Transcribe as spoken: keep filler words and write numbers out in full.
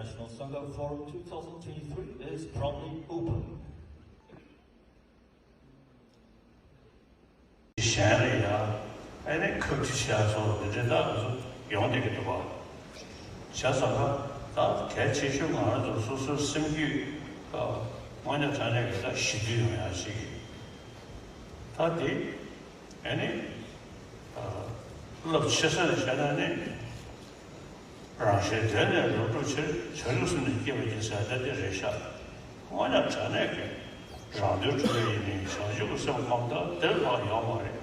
National Sangha Forum two thousand twenty-three is proudly open. གཞན་ལ་ཡང་ཨ་ནི་ཁ་བརྡུང་བྱས་སོགས་འདི་འདྲའི་ད་ང་ཚོ་ཡོང་བསྡད་ཀྱི་འདུག་པ། བྱས་ཙང་ད་གལ་ཆེ་ཤོས་ང་རང་ཚོ་སོ་སོའི་སེམས་རྒྱུད་ད་དངོས་གནས་དྲང་གནས་ཀྱི་ད་ཞི་དུལ་ཡོང་ཡ་ཞིག་ད་འདི་ཨ་ནི་རླབས་ཆེ་ས་ནས་བཤད་ན་ནི། རང་གཞན་དོན་གཉིས་ལ་སྒྲུབ་ཕྱིར། བྱང་ཆུབ་སེམས་ནི་བསྐྱེད་པར་བགྱི་ཟེར་ད་དེ་རེད་ཤག་དངོས་གནས་དྲང་གནས་ཀྱི་རང་དོན་སྒྲུབ་པ་ཡིན་ནའི་བྱང་ཆུབ་ཀྱི་སེམས་ཁོམ་ད་དེ་ལས་ལྷག་ཡོད་མ་རེད།